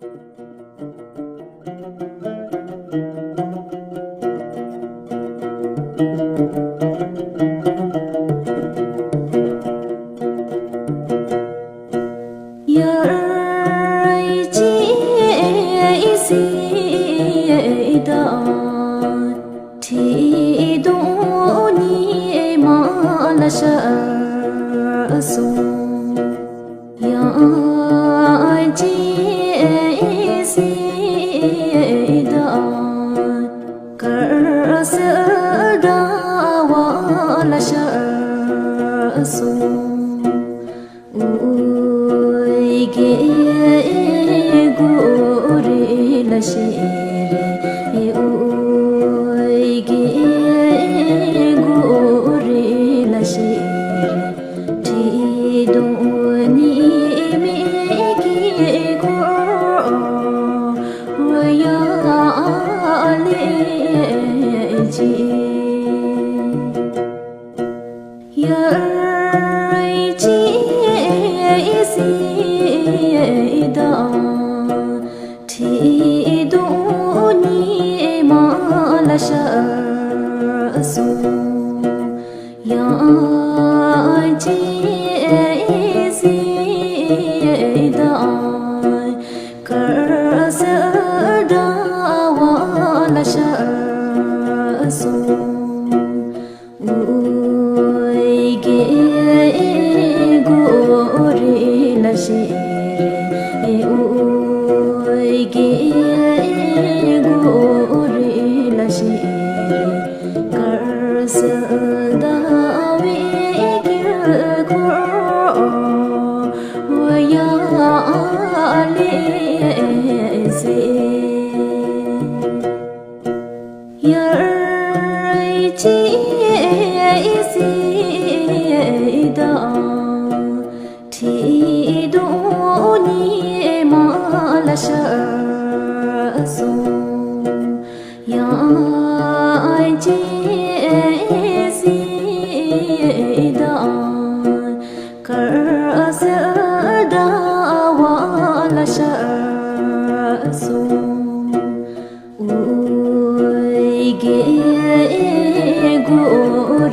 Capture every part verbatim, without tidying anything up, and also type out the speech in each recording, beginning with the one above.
ཡར་ཅི་སི་ད། ཁྲི་གདུགས་ཉི་མ་ལ་ཤར་སོང་། ཡང་ཅི་སི་ད། དཀར་གསལ་ཟླ་བ་ལ་ཤར་སོང་། ཨུའི་གེ་གུ་རི་ལ་ཤི་རེ། ཨུའི་གེ་གུ་རི་ལ་ཤི་རེ། ཁྲི་གདུགས་ཉི་མའི་དཀྱིལ་འཁོར་ཡ་ལེ་ཅི། ཡར་ཅི་སི་ད། ཁྲི་གདུགས་ཉི་མ་ལ་ཤར་སོང་། ཡང་ཅི་སི་ད། དཀར་གསལ་ཟླ་བ་ལ་ཤར་སོང་། ཨུའི་གེ་གུ་རི་ལ་ཤི་རེ། ཨུའི་གེ་གུ་རི་ལ་ཤི་རེ། དཀར་གསལ་ཟླ་བའི་དཀྱིལ་འཁོར་ཡ་ལེ་ཟེར། ཡར་ཅི་སི་ད། ཁྲི་གདུགས་ཉི་མ་ལ་ཤར་སོང་། ཡང་ཅི་སི་ད། དཀར་གསལ་ཟླ་བ་ལ་ཤར་སོང་། ཨུའི་གེ་གུ་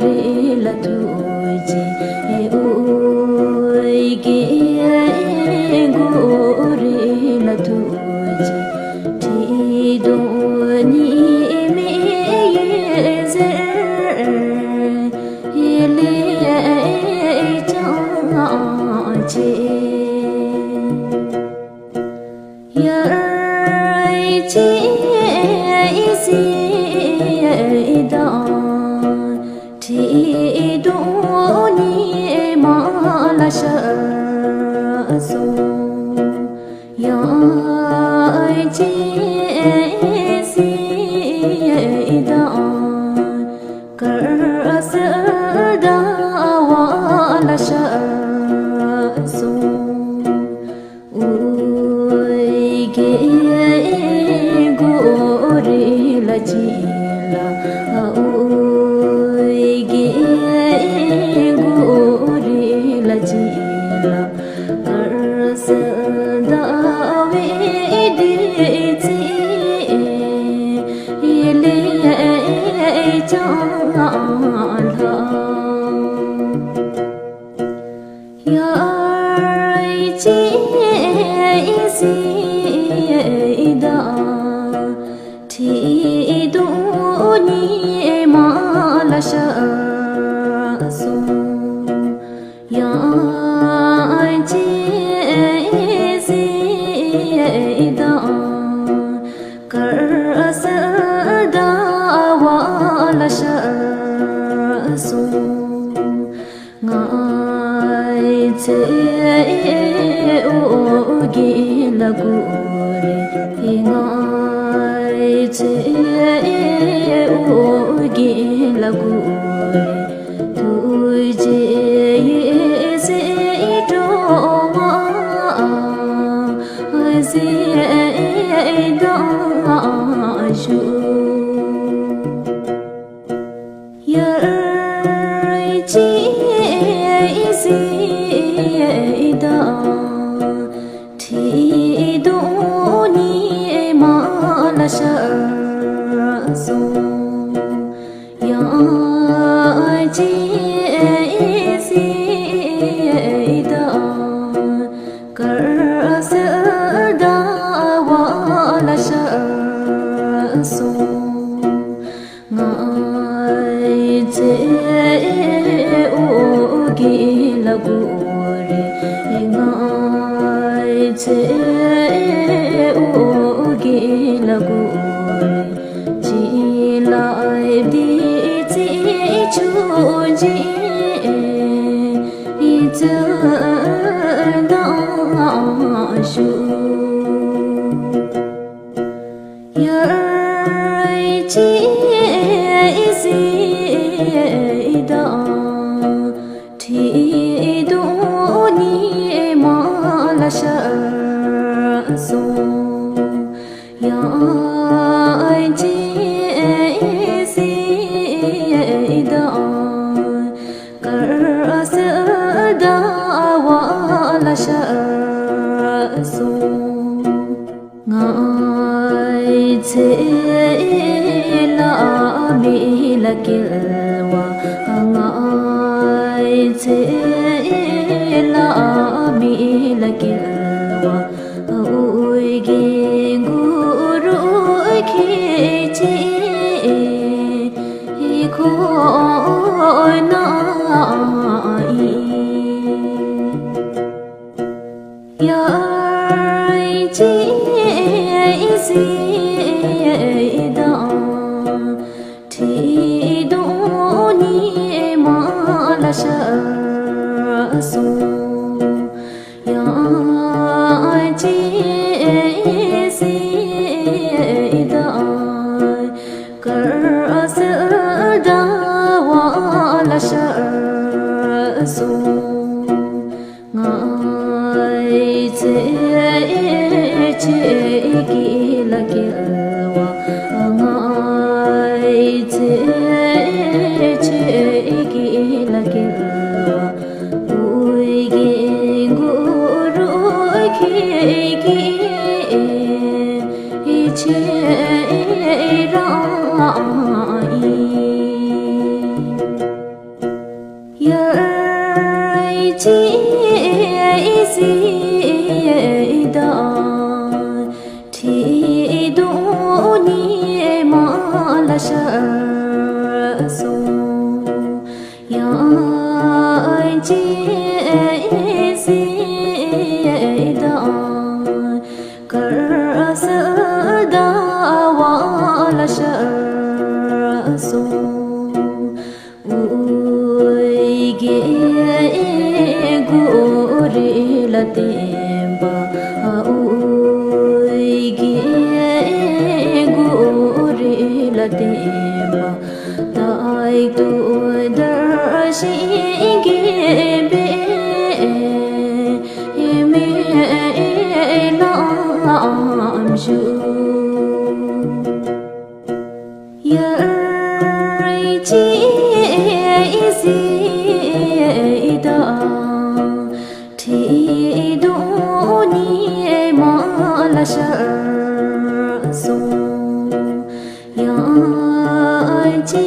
རི་ལ་ཐུགས་རྗེ། ཨུའི་གེ་གུ་རི་ལ་ཐུགས་རྗེ། ཁྲི་གདུགས་ཉི་མའི་འོད་ཟེར་ལས་ཀྱང་ཆེ། ཡར་ཅི་སི་ད། ཁྲི་གདུགས་ཉི་མ་ལ་ཤར་སོང་། ཡང་ཅི་སི་ད། དཀར་གསལ་ཟླ་བ་ལ་ཤར་སོང་། ཨུའི་གེ་གུ་རི་ལ་ཅི་ལ། ཨུའི་གེ་གུ་རི་ལ་ཅི་ལ། དཀར་གསལ་ཟླ་བའི་བདུད་རྩི་ལས་ཀྱང་ལྷག། ཡར་ཅི་སི་ད། ཁྲི་གདུགས་ཉི་མ་ལ་ཤར་སོང་། ཡང་ཅི་སི་ད། དཀར་གསལ་ཟླ་བ་ལ་ཤར་སོང་། ང་ཚོས་ཨོ་རྒྱན་ལ་གུས་རེ། ང་ཚོས་ཨོ་རྒྱན་ལ་གུས་རེ། ཐུགས་རྗེ་ཡེ་ཤེས་སྤྲོ་བ་ཟེར་གདུང་ཞུ། ཡར་ཅི་སི་ད། ཁྲི་གདུགས་ འོ་གི་ལ་གུ་རེ། ཅི་ལ་བདེ་ཚེ་ཆུ་འཇིག་ཡིད་ཚུལ་དང་ཞུ། ཡར་ཅི་སྲིད་དང་། ཁྲི་གདུགས་ཉི་མ་ལ་ཤར་སོང་། ཡང་ཅི་སྲིད་དང་དཀར་གསལ་ཟླ་བ་ལ་ཤར་སོང་། ང་ཚེ་ལ་མི་ལ་སྐྱེལ་བ། ང་ཚེ་ལ་མི་ལ་སྐྱེལ་བ། འོ་གི་གུ་རུ་ཁྱེད་ཅི་ཁོ་ན་ཡིན། ཡར་ཅི་སྲིད་དང་། ཁྲི་གདུགས་ཉི་མ་ལ་ཤར་སོང་། ཡང་ཅི་སྲིད་དང་། དཀར་གསལ་ཟླ་བ་ལ་ཤར་སོང་། ང་ཚེ་ཁྱེད་ཀྱི་ལ་སྐྱེལ་བ། ང་ཚེ་ཁྱེད་ཀྱི་ལ་སྐྱེལ་བ། འོ་གི་གུ་རུ་ཁྱེད་ཀྱི་ཆེད་རང་ཡིན། ཡར་ཅི་སྲིད་དང་། ཁྲི་གདུགས་ཉི་མ་ལ་ཤར་སོང་། ཡང་ཅི་སྲིད་དང་། དཀར་གསལ་ཟླ་བ་ལ་ཤར་སོང་། འོ་གི་གུ་རུ་ལ་བརྟེན་པ། འོ་གི་གུ་རུ་ལ་བརྟེན་པ། དག་ཏུ་བདར་ཞིང་དགྱེས་པའི་སྨོན་ལམ་ཞུ། ཡར་ཅི་སྲིད་དང་། ཁྲི་གདུགས་ཉི་མ་ལ་ཤར་སོང་། ཡང་ཅི་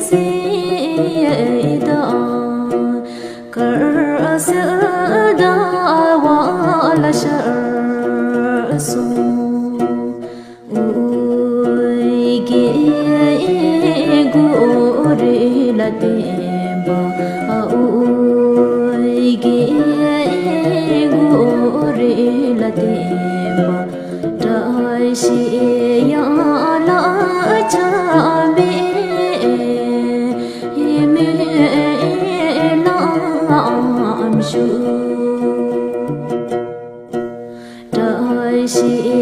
སྲིད་དང་། དཀར་གསལ་ཟླ་བ་ལ་ཤར་སོང་། འོ་གི་གུ་རུ་ལ་བརྟེན་པ། འོ་གི་གུ་རུ་ལ་བརྟེན་པ། བཀྲ་ཤིས་ཡང་ལ་འཆམ་པའི་སྨོན་ལམ་ཞུ། བཀྲ་ཤིས་